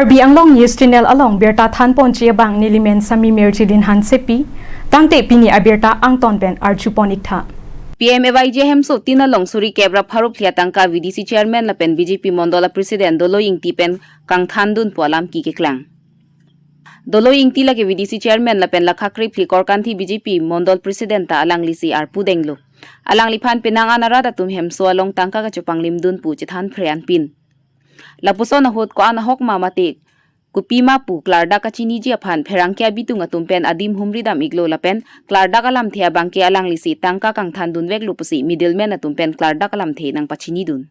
RB anglong news channel along berta thanpon che bang nilimen sami merjilin han sepi tangte pini abirta angton ben arju ponik tha. PMAYG hemso tina longsuri kebra pharup tangka VDC chairman lapen BJP Mandala president Dolo Ingti pen kangthandun polam ki keklang. Dolo Ingti lake VDC chairman lapen lakhakri phli korkanthi BJP Mandal president ta alang lisi ar pudenglo. Alang liphan pinang anarada tum hemso along tangka ka chupanglim dun pu chithan phrean pin. Lapuso na hot ko anahok mamati kupima pu klarda ka chini ji aphan pherangkya bitunga tumpen adim humridam iglo lapen klarda kalam thea bangke alang lisi tangka kang than dun vek lupusi middleman atumpen klarda kalam the nang pachini dun.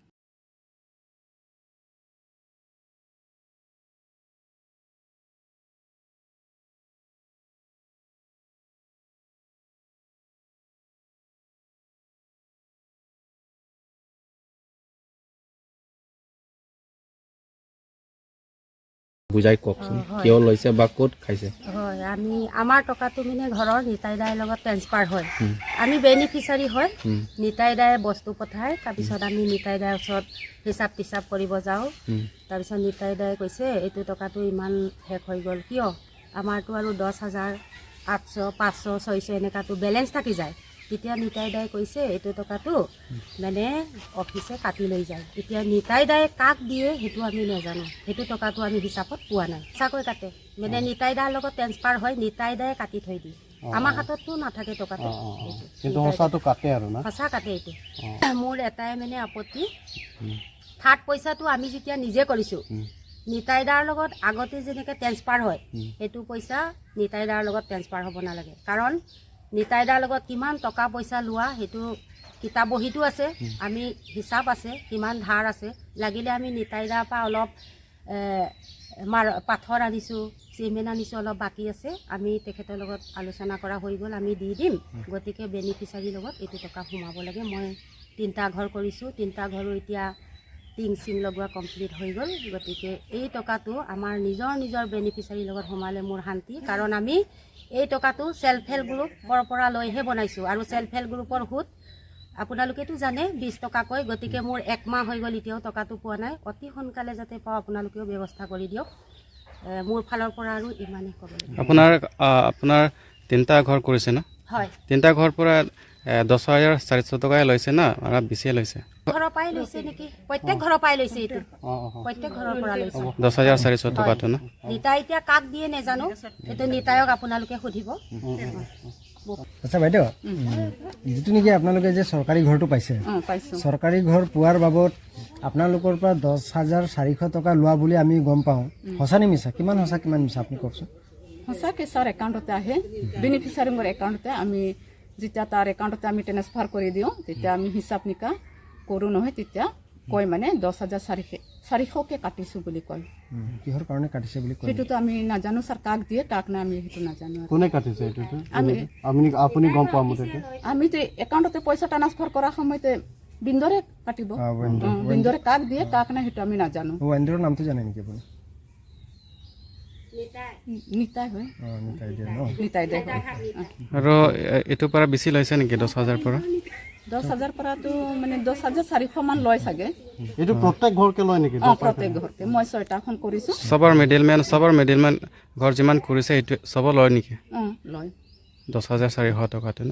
বুজাই কওকচোন, কিয় লৈছে বা ক'ত খাইছে? হয়, আমি আমাৰ টকাটো মানে ঘৰৰ নিতাই দাইৰ লগত ট্ৰেন্সফাৰ হয়, আমি বেনিফিচাৰী হয়। নিতাই দায়ে বস্তু পঠায়, তাৰপিছত আমি নিতাই দাইৰ ওচৰত হিচাপ টিচাপ কৰিব যাওঁ। তাৰপিছত নিতাই দায়ে কৈছে এইটো টকাটো ইমান শেষ হৈ গ'ল কিয়? আমাৰতো আৰু 10,800, 500, 600 এনেকুৱাটো বেলেঞ্চ থাকি যায়। তেতিয়া নিতাই দায়ে কৈছে এইটো টকাটো মানে অফিচে কাটি লৈ যায়। এতিয়া নিতাই দায়ে কাক দিয়ে সেইটো আমি নাজানো, সেইটো টকাটো আমি হিচাপত পোৱা নাই। সঁচাকৈ কাটে, মানে নিতাই দাৰ লগত ট্ৰেন্সফাৰ হয়, নিতাই দায়ে কাটি থৈ দিয়ে, আমাৰ হাতততো নাথাকে টকাটো। কিন্তু সঁচাটো কাটে আৰু না? সঁচা কাটে এইটো। মোৰ এটাই মানে আপত্তি, থাৰ্ড পইচাটো আমি যেতিয়া নিজে কৰিছোঁ, নিতাই দাৰ লগত আগতে যেনেকৈ ট্ৰেন্সফাৰ হয়, সেইটো পইচা নিতাই দাৰ লগত ট্ৰেন্সফাৰ হ'ব নালাগে। কাৰণ নিতাই দাৰ লগত কিমান টকা পইচা লোৱা সেইটো কিতাপ বহীতো আছে, আমি হিচাপ আছে কিমান ধাৰ আছে। লাগিলে আমি নিতাই দাৰ পৰা অলপ মাৰ পাথৰ আনিছোঁ, চিমেণ্ট আনিছোঁ, অলপ বাকী আছে, আমি তেখেতৰ লগত আলোচনা কৰা হৈ গ'ল, আমি দি দিম। গতিকে বেনিফিচাৰীৰ লগত এইটো টকা সোমাব লাগে। মই 3টা ঘৰ কৰিছোঁ, 3টা ঘৰো এতিয়া টিং চিং লগোৱা কমপ্লিট হৈ গ'ল। গতিকে এই টকাটো আমাৰ নিজৰ নিজৰ বেনিফিচাৰীৰ লগত সোমালে মোৰ শান্তি। কাৰণ আমি এই টকাটো চেল্ফ হেল্প গ্ৰুপৰ পৰা লৈহে বনাইছোঁ, আৰু চেল্ফ হেল্প গ্ৰুপৰ সুত আপোনালোকেতো জানে 20 টকাকৈ। গতিকে মোৰ 1 মাহ হৈ গ'ল, এতিয়াও টকাটো পোৱা নাই। অতি সোনকালে যাতে পাওঁ আপোনালোকেও ব্যৱস্থা কৰি দিয়ক। মোৰ ফালৰ পৰা আৰু ইমানেই ক'ব লাগিব। আপোনাৰ 3টা ঘৰ কৰিছে ন? হয়। 3টা ঘৰ পৰা 10,400 টকাই লৈছে না আৰু বেছিয়ে লৈছে? ঘৰৰ পৰাই লৈছে নেকি? প্ৰত্যেক ঘৰৰ পৰাই লৈছে, এইটো প্ৰত্যেক ঘৰৰ পৰা লৈছে 10,400 টকাটো ন? নিতাই এতিয়া কাক দিয়ে নেজানো, এইটো নিতাইক আপোনালোকে সুধিব। আচ্ছা বাইদেউ, যিটো নেকি আপোনালোকে যে চৰকাৰী ঘৰটো পাইছে, চৰকাৰী ঘৰ পোৱাৰ বাবদ আপোনালোকৰ পৰা 10,400 টকা লোৱা বুলি আমি গম পাওঁ, সঁচা নে মিছা? কিমান সঁচা কিমান মিছা আপুনি কওকচোন। সঁচাকৈ ছাৰ, একাউণ্টতে আহে, বেনিফিচাৰীৰ একাউণ্টতে। আমি যেতিয়া তাৰ একাউণ্টতে আমি ট্ৰেন্সফাৰ কৰি দিওঁ, তেতিয়া আমি হিচাপ নিকা কৰোঁ নহয়, তেতিয়া কয় মানে 10,400কে কাটিছোঁ বুলি কয়। কিহৰ কাৰণে কাটিছে বুলি কয়? সেইটোতো আমি নাজানো ছাৰ, কাক দিয়ে কাক নাই আমি সেইটো নাজানো। কোনে কাটিছে এইটোতো আপুনি গম পোৱা মতে? আমি যে একাউণ্টতে পইচা ট্ৰান্সফাৰ কৰাৰ সময়তে বিন্দৰে কাটিব, বিন্দৰে কাক দিয়ে কাক নাই সেইটো আমি নাজানো। ৱেণ্ডৰৰ নামটো জানে নেকি আপুনি? নিতাই হয়, নিতাই দে হয়। আৰু এইটোৰ পৰা বেছি লৈছে নেকি 10,000 পৰা? 10,000 পৰাতো মানে 10,400 মান লয় চাগে। এইটো প্ৰত্যেক ঘৰকে লয় নেকি? অঁ, প্ৰত্যেক ঘৰকে। মই 6টাখন কৰিছোঁ। চবৰ মিডিলমেন ঘৰ যিমান কৰিছে সেইটো চবৰ লয় নেকি? অঁ, লয়। 10,400 টকাটো ন?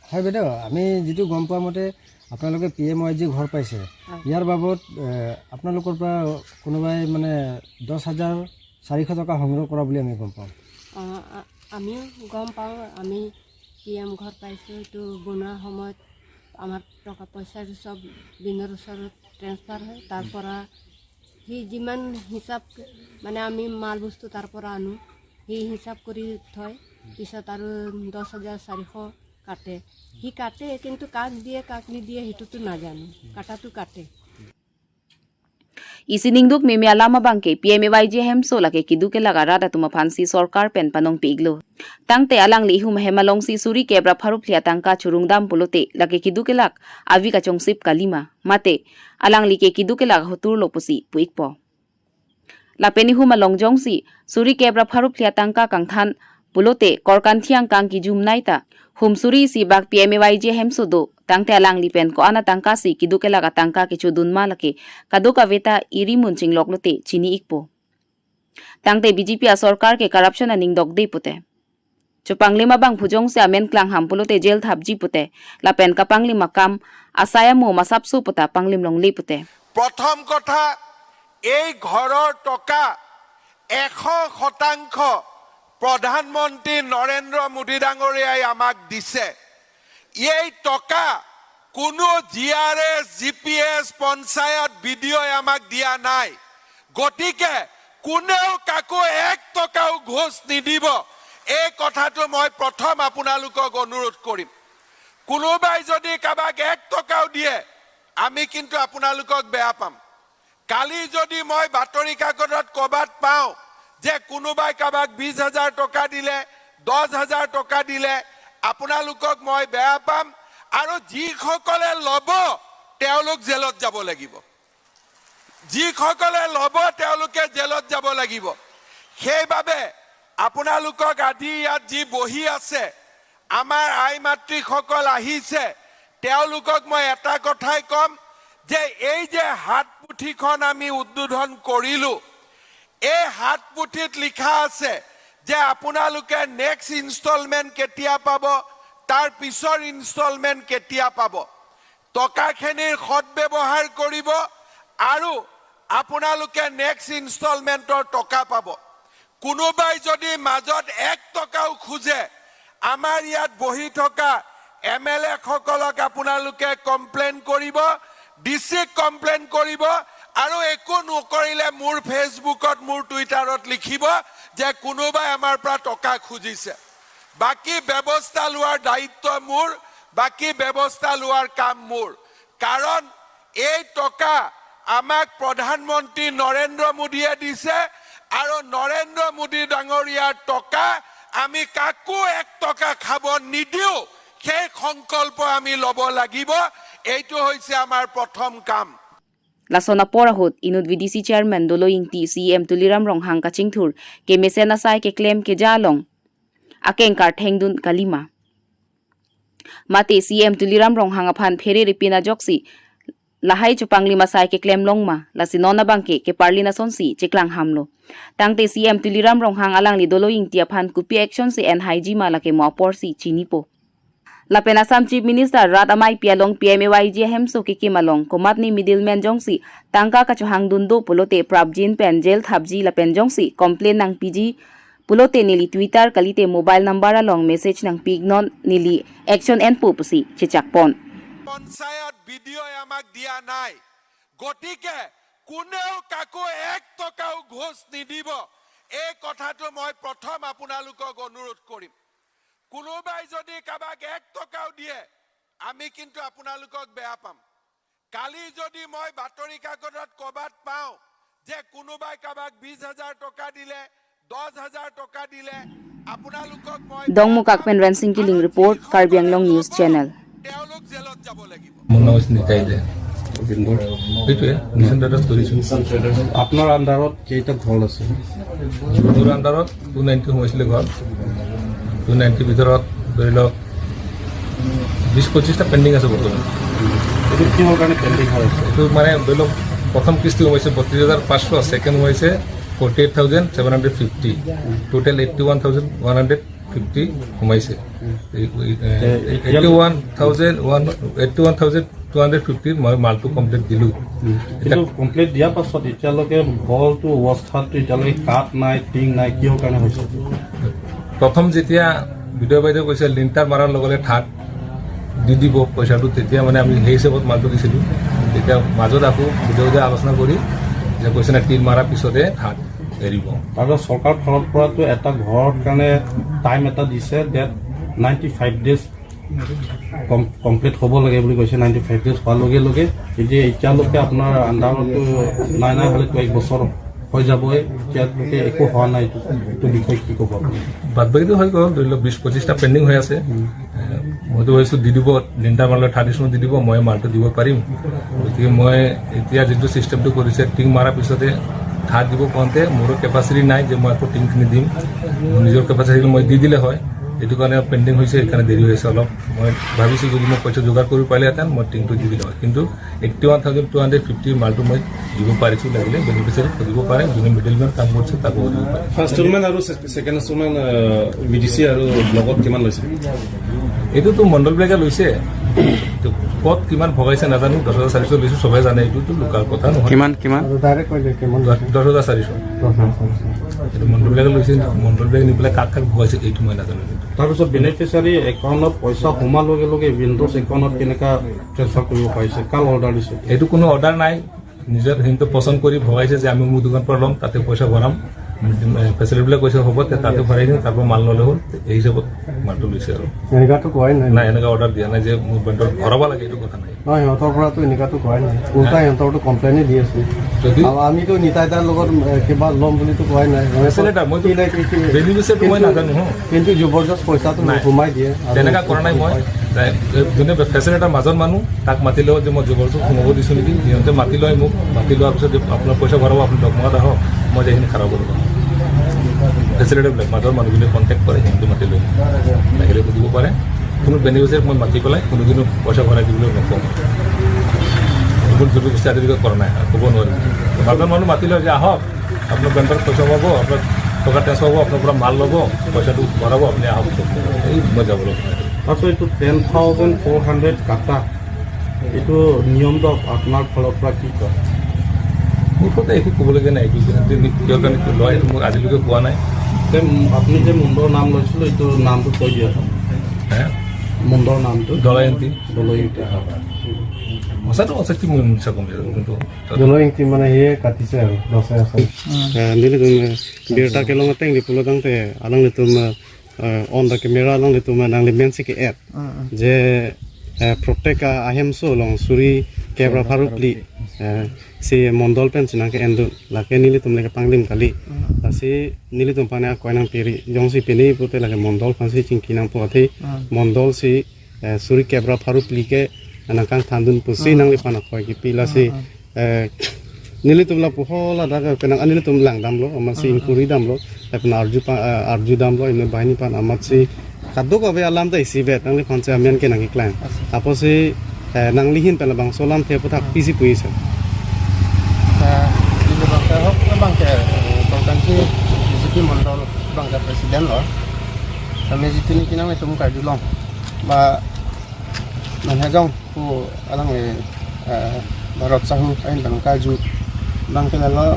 হয় বাইদেউ, আমি যিটো গম পোৱা মতে আপোনালোকে PMYG ঘৰ পাইছে, ইয়াৰ বাবদ আপোনালোকৰ পৰা কোনোবাই মানে 10,400 টকা সংগ্ৰহ কৰা বুলি আমি গম পাওঁ। আমিও গম পাওঁ, আমি PM ঘৰ পাইছোঁ। এইটো বনোৱাৰ সময়ত আমাৰ টকা পইচাটো চব বিনৰ ওচৰত ট্ৰেন্সফাৰ হয়। তাৰ পৰা সি যিমান হিচাপ মানে আমি মাল বস্তু তাৰ পৰা আনো, সি হিচাপ কৰি থয়। পিছত আৰু 10,400 কাটে, সি কাটে, কিন্তু কাক দিয়ে কাক নিদিয়ে সেইটোতো নাজানো, কাটাটো কাটে। Isiningduk mimi alama bangke PMAYG hemso lake kiduke laga rada tuma phansi sarkar pen panong piglo. Tangte alang li hum hemalong si suri kebra pharup thlia tangka churungdam pulote lake kiduke lak avi ka chongsip kalima mate alang li ke kiduke lak hotur lopusi puikpo. Lapeni huma longjong si suri kebra pharup thlia tangka kangthan Pulote korkan thiang kang ki jum nai ta humsuri si bak PMAYG hemso do tangte alang lipen ko ana tangka si kidukela ka tangka ki chudun ma lake kadoka veta irimun chinglok lote chini ikpo tangte BJP a sarkar ke corruption aning dok dei pute chupanglima bang phujong se amen klang ham pulote jail thapji pute lapen kapanglima kam asaya mo masapsu puta panglim long le pute. প্ৰথম কথা, এই ঘৰৰ টকা 100% প্ৰধানমন্ত্ৰী নৰেন্দ্ৰ মোদী ডাঙৰীয়াই আমাক দিছে। এই টকা কোনো G R S, G P S, panchayat, B D অ'ই আমাক দিয়া নাই। গতিকে কোনেও কাকো এক টকাও ঘোচ নিদিব। এই কথাটো মই প্ৰথম আপোনালোকক অনুৰোধ কৰিম। কোনোবাই যদি কাৰোবাক এক টকাও দিয়ে, আমি কিন্তু আপোনালোকক বেয়া পাম। কালি যদি মই বাতৰি কাকতত ক'ৰবাত পাওঁ যে কোনোবাই কাৰোবাক 20,000 টকা দিলে, 10,000 টকা দিলে, আপোনালোকক মই বেয়া পাম আৰু যিসকলে ল'ব তেওঁলোক জেলত যাব লাগিব। যিসকলে ল'ব তেওঁলোকে জেলত যাব লাগিব। সেইবাবে আপোনালোকক আজি ইয়াত যি বহি আছে, আমাৰ আই মাতৃসকল আহিছে, তেওঁলোকক মই এটা কথাই ক'ম যে এই যে হাত পুথিখন আমি উদ্বোধন কৰিলো, এই হাত পুথিত লিখা আছে যে আপোনালোকে নেক্সট ইনষ্টলমেণ্ট কেতিয়া পাব, তাৰ পিছৰ ইনষ্টলমেণ্ট কেতিয়া পাব। টকাখিনিৰ সদব্যৱহাৰ কৰিব আৰু আপোনালোকে নেক্সট ইনষ্টলমেণ্টৰ টকা পাব। কোনোবাই যদি মাজত এক টকাও খোজে, আমাৰ ইয়াত বহি থকা এম এল এসকলক আপোনালোকে কমপ্লেইন কৰিব, ডি চিক কমপ্লেইন কৰিব আৰু একো নকৰিলে মোৰ ফেচবুকত, মোৰ টুইটাৰত লিখিব যে কোনোবাই আমাৰ পৰা টকা খুজিছে। বাকী ব্যৱস্থা লোৱাৰ দায়িত্ব মোৰ, বাকী ব্যৱস্থা লোৱাৰ কাম মোৰ। কাৰণ এই টকা আমাক প্ৰধানমন্ত্ৰী নৰেন্দ্ৰ মোদীয়ে দিছে আৰু নৰেন্দ্ৰ মোদী ডাঙৰীয়াৰ টকা আমি কাকো এক টকা খাব নিদিওঁ। সেই সংকল্প আমি ল'ব লাগিব। এইটো হৈছে আমাৰ প্ৰথম কাম। Lasona porahut inut VDC chairman Dolo Ingti CM Tuliram Ronghang kachingthur ke mesena sai ke claim ke jalong akeng kar thengdun kalima mate CM Tuliram Ronghang aphan phere ripina joksi lahai chupanglima sai ke claim longma lasinona bangke ke parlina sonsi cheklang hamlo tangte CM Tuliram Ronghang alang li Dolo Ingti aphan kupi action si en haiji ma lake mo porsi chinipo Lapen Assam Chief Minister Rat Amai Pialong PMAYG Hemso Kiki Malong Komatni Middleman Jongsi Tangka Kachuhang Dundo Pulote Prabjin Penjel Thabji Lapen Jongsi Complain nang PG Pulote nili Twitter kalite mobile number along message nang pignon nili action and pupusi chichakpon. Panchayat, B D অ'ই আমাক দিয়া নাই। গতিকে কোনেও কাকো এক টকাও ঘোচ নিদিব। এই কথাটো মই প্ৰথম আপোনালোকক অনুৰোধ কৰিম। কোনোবাই যদি কাৰোবাক এক টকাও দিয়ে, আমি কিন্তু আপোনালোকক বেয়া পাম। কালি যদি মই বাতৰি কাকতত ক'ৰবাত পাওঁ যে কোনোবাই কাৰোবাক 20,000 টকা দিলে, 10,000 টকা দিলে, আপোনালোকক মই Dong Mukak Pen Rensing Killing Report, Karbi Anglong News Channel. তেওঁলোক জেলত যাব লাগিব। মোৰ নাম হৈছে নিতাই দে। সেইটোৱে মিছন ট্ৰেডাৰ্ছ কৰিছোঁ। আপোনাৰ আণ্ডাৰত কেইটা ঘৰ আছে? মোৰ আণ্ডাৰত 290 সোমাইছিলে ঘৰ। 290ৰ ভিতৰত ধৰি লওক 20-25টা পেণ্ডিং আছে বৰ্তমান। এইটো কিহৰ কাৰণে পেণ্ডিং হৈ আছে? এইটো মানে ধৰি লওক প্ৰথম কিস্তি সোমাইছে 32,500, ছেকেণ্ড সোমাইছে 48,750, total 81,150 সোমাইছে। 81,250ৰ মই মালটো কমপ্লিট দিলোঁ। কিন্তু কমপ্লিট দিয়াৰ পাছত এতিয়ালৈকে ঘৰটো অৱস্থাটো এতিয়ালৈকে কাঠ নাই, টিং নাই, কিহৰ কাৰণে হৈছে? প্ৰথম যেতিয়া বিডিঅ' বাইদেউ কৈছে লিণ্টাৰ মাৰাৰ লগে লগে থাৰ্ড দি দিব পইচাটো, তেতিয়া মানে আমি সেই হিচাপত মালটো দিছিলোঁ। তেতিয়া মাজত আকৌ বিডিঅ' বাইদেৱে আলোচনা কৰি যে কৈছে না টিন মাৰাৰ পিছতহে থাৰ্ড এৰিব। তাৰপিছত চৰকাৰৰ ফালৰ পৰাতো এটা ঘৰৰ কাৰণে টাইম এটা দিছে ডেট 95 ডেজ কমপ্লিট হ'ব লাগে বুলি কৈছে। 95 ডেজ হোৱাৰ লগে লগে এতিয়া এতিয়ালৈকে আপোনাৰ আণ্ডাৰতো নাই নাই হ'লেতো এক বছৰ হৈ যাবই, এতিয়ালৈকে একো হোৱা নাই। এইটো বিষয়ে কি ক'ব আপুনি? বাদ বাকীটো হৈ গ'ল, ধৰি লওক 20-25টা পেণ্ডিং হৈ আছে। মইতো ভাবিছোঁ দি দিব, লিণ্টাৰ মাৰিলে থাৰ্ড দি দিব, মই মালটো দিব পাৰিম। গতিকে মই এতিয়া যিটো চিষ্টেমটো কৰিছে, টিং মাৰাৰ পিছতে ধাৰ দিব কওঁতে মোৰো কেপাচিটি নাই যে মই আকৌ টিংখিনি দিম। মোৰ নিজৰ কেপাচিটি মই দি দিলে হয়। এইটো কাৰণে পেণ্ডিং হৈছে, সেইকাৰণে দেৰি হৈছে অলপ। মই ভাবিছোঁ, যদি মই পইচা যোগাৰ কৰিব পাৰিলেহেঁতেন, মই টিংটো দি দিলে হয়। কিন্তু 81,250 মালটো মই দিব পাৰিছোঁ। লাগিলে বেনিফিচিয়াৰীক সুধিব পাৰে, যোনে মিডিলমেন কাম কৰিছে তাকো সুধিব পাৰে। ফাৰ্ষ্ট ইনষ্টলমেণ্ট আৰু ছেকেণ্ড ইনষ্টলমেণ্ট বিডিচি আৰু ব্লকত কিমান লৈছে? এইটোতো মণ্ডলবিলাকে লৈছে। এইটো ক'ত কিমান ভগাইছে নাজানো। 10,400 লৈছোঁ, চবে জানে, এইটোতো লুকাৰ কথা নহয়। কিমান কিমান? ডাইৰেক্ট কৈ দিয়ক কিমান? 10,400। এইটো মণ্ডলবিলাকে লৈছে। মণ্ডলবিলাকে নি পেলাই কাক কাক ভগাইছে, এইটো মই নাজানো কিন্তু। তাৰপিছত বেনিফিচিয়াৰী একাউণ্টত পইচা সোমোৱাৰ লগে লগে উইণ্ড'জ একাউণ্টত কেনেকা ট্ৰেন্সফাৰ কৰিব পাৰিছে? কাক অৰ্ডাৰ দিছে? এইটো কোনো অৰ্ডাৰ নাই। নিজৰ সিহঁতে পচন্দ কৰি ভগাইছে যে আমি মোৰ দোকানৰ পৰা ল'ম, তাতে পইচা ভৰাম। ফেচিলিটিবিলাক কৈছে হ'ব, তাতে ভৰাই দিম, তাৰপৰা মাল ল'লে হ'ল। এই হিচাপত মালটো লৈছে আৰু। এনেকুৱাতো কোৱাই নাই। নাই, এনেকুৱা অৰ্ডাৰ দিয়া নাই যে মোৰ বেণ্ডত ভৰাব লাগে, এইটো কথা নাই। নহয়, সিহঁতৰ পৰাতো এনেকুৱাতো কোৱাই নাই। উল্টা সিহঁতৰতো কমপ্লেইনে দি আছে। যদি আৰু আমিতো নিতাইদাৰ লগত কিবা ল'ম বুলিতো কোৱাই নাই। ফেচিলিটাৰ মইতো বেনিফিচিয়াৰীটো মই নাজানো হ। কিন্তু জবৰদস্ত পইচাটো নাই। সোমাই দিয়ে আৰু। তেনেকুৱা কৰা নাই মই। যোনে ফেচিলিটাৰ মাজৰ মানুহ, তাক মাতি লওঁ যে মই জবৰদস্ত সোমাব দিছোঁ নেকি? সিহঁতে মাতি লয় মোক। মাতি লোৱাৰ পিছত যে আপোনাৰ পইচা ভৰাব, আপুনি ডকুমেণ্ট আহক, মই যে এইখিনি খাৰা কৰিব। ফেচিলিটাৰবিলাক মাজৰ মানুহবিলাক কণ্টেক্ট কৰে, সিহঁতে মাতি লয়। লাগিলে সুধিব পাৰে। কোনো বেনিফিচিয়াৰীক মই মাতি পেলাই কোনোদিনো পইচা ভৰাই দিবলৈ নকওঁ। এইবোৰ জবৰদস্তি আজিলৈকে কৰা নাই, ক'ব নোৱাৰিম। মাজৰ মানুহ মাতি লয় যে আহক, আপোনাৰ বেংকত পইচা পাব, আপোনাৰ টকা ট্ৰেন্সফাৰ হ'ব, আপোনাৰ পৰা মাল ল'ব, পইচাটো ভৰাব, আপুনি আহক। এই মই যাব লগা নাই। তাৰপিছত এইটো 10,400 কাটা, এইটো নিয়মটো আপোনাৰ ফালৰ পৰা কি কয়? মোৰ কথা একো ক'বলগীয়া নাই। এইটো সিহঁতে কিহৰ কাৰণে লয়, এইটো মোক আজিলৈকে কোৱা নাই। তে আপুনি যে মুণ্ডৰ নাম লৈছিলে, এইটো নামটো কৈ দিয়া। হে? মুণ্ডৰ নামটো। দলয়ন্তী। দলয়ন্তী। সঁচাটো সঁচা, কি মই মিছা ক'ম? কিন্তু দলয়ন্তী মানে সিয়ে কাটিছে আৰু 10,000। Nili tum birta ke long teng li pulo tang te alang li tum on the camera alang li tum nang li men ke app je protect ahem so long suri kebra pharu pli si mondol pen chinang ke endu la ke nili tum le ke panglim kali la si nili tum pane koi nang piri jong si pini pute la ke mondol phan si ching kinang po the mondol si suri kebra pharu pli ke nang kang thandun pu si nang li pana khoi ki pi la si nili tum la puhola da ka penang anili tum lang dam lo ama si inkuri dam lo pen arju pa arju dam lo ine bahini pan ama si kaddo ko be alam ta isi bet nang li phon che amian ke nang ki climb apo si nang li hin pen bang solam the puthak pisi pui sa. Bangke hok bangke tongkansi BJP Mandal bangke president ল আমি যিটো নেকি নাম এইটো মোক কাৰ্যু লওঁ বা মানুহে যাওঁ পু alang Bharat Sahu ain bang karju bangke lalo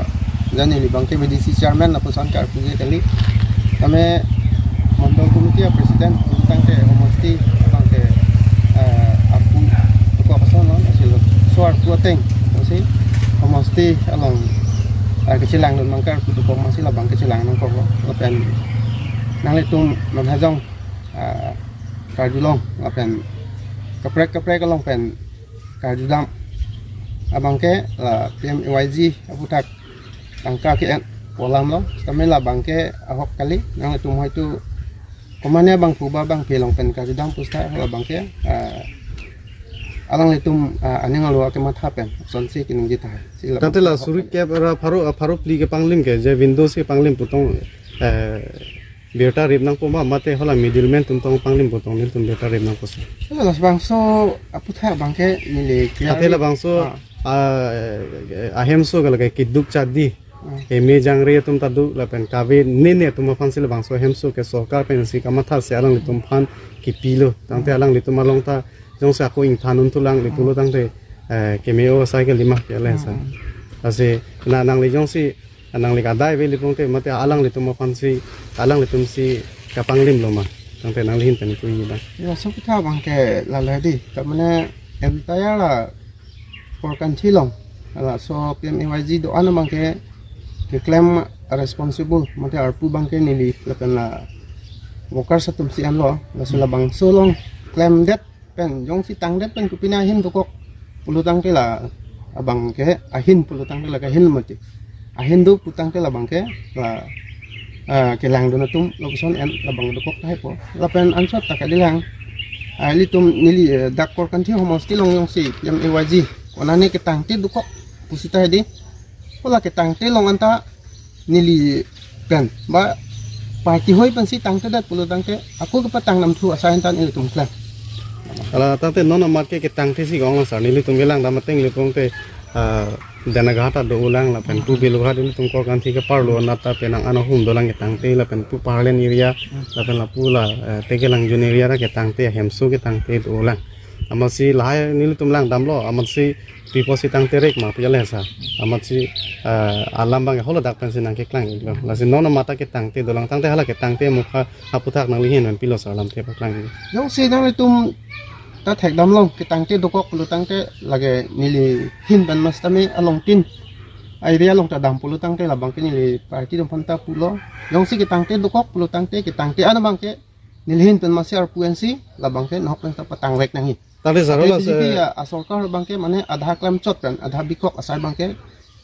jani li bangke BDC chairman na pusan kar puje kali kame mondol committee president tangke homosti bangke aku ko pasan no asil soar ku teng si homosti along kecilang nun mangkar ku ko masih la bang kecilang nang ko lapen nang litum mam hajong karjulong lapen kaprek kaprek along pen karjudam abangke la PMAYG aputak tangka ke polam lo kami la bangke ahok kali nang litum hoitu komane bang puba bang pelong pen karjudam pusta la bangke alang litum aning alwa ke matha pen sonsi kining jita. তাতে লা সুরি cab রা Faro Faro প্লি ke panglim ke je windows ke panglim putong beta rib nang po ma mate hola middleman tum tong panglim putong nil tum beta rib nang po sa. Las bangso aputha bangke nile. তাতে লা bangso ahem so gala ke kiduk chadi eme jangre tum tadu la pen kabe ne ne tum phan sil bangso hem so ke sarkar pen si kamatha se alang li tum phan ki pilo tangte alang li tum along ta jong sa ko ing thanun tu lang li pulo tangte ke me o cycle lima ke le sa ase na nang li jong si nang li ka dai ve li pong te mate alang li tum phan si alang li tum si ka panglim lo ma tangte nang li hin pen ku yi ba. Ya sokutha bangke la la di tamne entire la for country long la so PMAYG do ana bangke ke claim responsible mate arpu bangke nili la pen la worker satum si an lo la so la bang so long claim det pen jong si tang det pen kupina hin to kok pulutang ke la abang ke ahin pulutang ke la ka hin mate ahin du putang ke la bangke la ke lang do natum lokuson en la bang do kok tai po la pen ansot ta ka dilang ali tum nili dak kor kan thi homosti long yong si PMAYG konane ke tang ti du kok pusita di. Hola ke tangte long anta nili pen ba party hoi pen si tangte dat pulo tangte aku ke patang nam thu asai tan nili tum klang ala tangte non amat ke tangte si gong sar nili tum gelang dam teng li pong te danaghata do ulang la pen pu belugha nili tum kor kan thi ke parlo na ta penang ano hum dolang ke tangte la pen pu parlen area la pen la pu la te gelang jun area ra ke tangte hemsu ke tangte do ulang amal si lahai nili tum lang damlo amal si people si tangte rek ma pujale sa amal si alam bang hola dak pen si nang ke klang la si non mata ke tangte dolang tangte hala ke tangte mukha aputhak nang lihin pen pilo sa alam te pa klang yong si nang tum ta thek dam long ke tangte dokok pulo tangte lage nili hin ban mas tame along tin area long ta dam pulo tangte la bang ke nili party dom phanta pulo yong si ke tangte dokok pulo tangte ke tangte ana bang ke nili hin ban mas ar puensi la bang ke nok pen ta patang rek nangi tangte jarola se sarkar bang ke mane adha claim chot pen adha bikok asai bang ke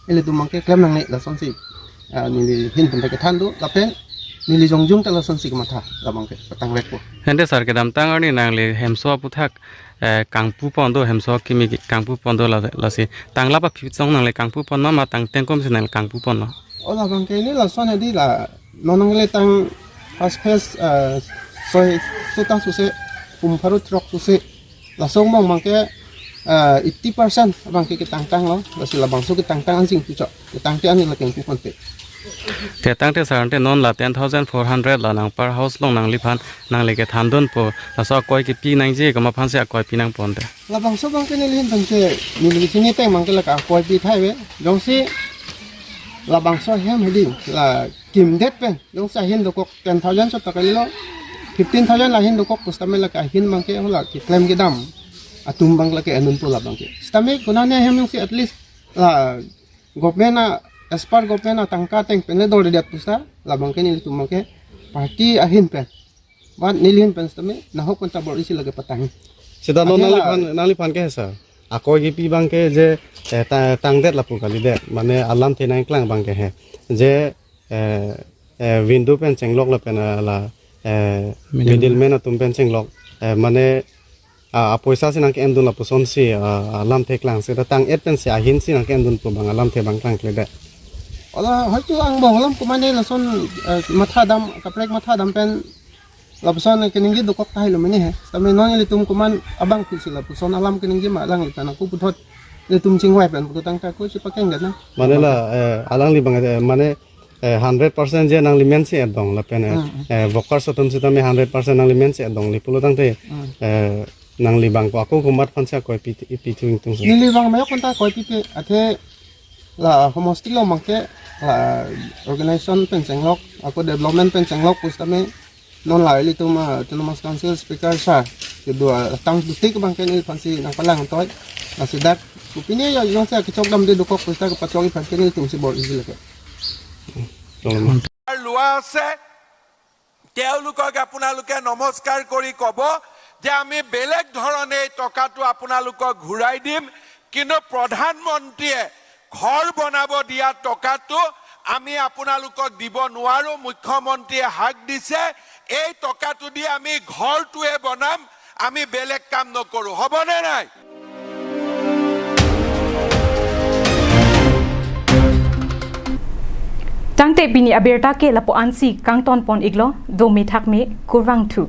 ele tu bang ke claim nang ne la son si nili hin pen ke than du la pen nili jongjong ta la son si ke matha la bang ke patang rek po hende sar ke dam tang ani nang le hemso puthak kangpu pondo hemso kimi kangpu pondo la la si tangla pa phi chong nang le kangpu pon ma tang teng kom si nang kangpu pon no ola bang ke ni la son edi la nonang le tang first phase soi sota su se pum pharu trok su se la song mong bang ke 80% bang ke tang tang lo la si la bang su ke tang tang an sing pu cho ke tang te ani la kangpu pon te te tang te sar te non la 10,400 la nang per house long nang li phan nang le ke than don po la so koi ke pi nang je ka ma phan se koi pi nang pon te la bang so bang ke ni lin bang ke ni li sini teng bang ke la ka koi pi thai we jong si la bang so hem hedi la kim det pen jong sa hin do kok 10,000 so ta ka lo 15,000 la hin do kok pustame la ka hin bang ke hola ki claim ke dam atum bang la ke anun po la bang ke stame kona ne hem si at least la government na as per government tangka teng pen le dor det pusta la bang ke ni tu bang ke party ahin pen ban nilin pen stame na hok kon ta bor isi lage patang sida non nali phan nali phan ke sa akoi gi pi bang ke je tang det la pu kali det mane alam the nang klang bang ke he je window pen chenglok la pen la middle man atum pen chenglok mane a poisa si nang ke em dun la puson si alam the klang se tang et pen se ahin si nang ke em dun pu bang alam the bang klang kle det ola hoitu ang bohlam kumane la son matha dam kaprek matha dam pen la puson keningi dokok tai lo mene he tame non li tum kuman abang phisi la puson alam keningi ma lang li tan ku puthot li tum chingwai pen putang ta ku si pakeng na mane la alang li bang mane 100% je nang li men si dong la pen vokar sotum si tame 100% nang li men si dong li pulo tang te nang li bang ko aku kumat phan sa koi pi pi tung tung ni li bang ma kon ta koi pi pi athe la homostik lo mangke la organization pen chenglok aku development pen chenglok pustame non lai li tum autonomous council speaker sa ke dua tang dutik bang ke ni phansi nang palang toy la sidak upini ya yong sa ke chok dam de dokok pusta ke pachok i phansi ni tum si bor isi lake লোৱা আছে তেওঁলোকক আপোনালোকে নমস্কাৰ কৰি ক'ব যে আমি বেলেগ ধৰণে এই টকাটো আপোনালোকক ঘূৰাই দিম, কিন্তু প্ৰধানমন্ত্ৰীয়ে ঘৰ বনাব দিয়া টকাটো আমি আপোনালোকক দিব নোৱাৰো। মুখ্যমন্ত্ৰীয়ে হাক দিছে এই টকাটো দি আমি ঘৰটোৱে বনাম, আমি বেলেগ কাম নকৰো, হ'বনে নাই? Tangte bini aberta ke lapo ansi kangton pon iglo do mi thak me kurang thu.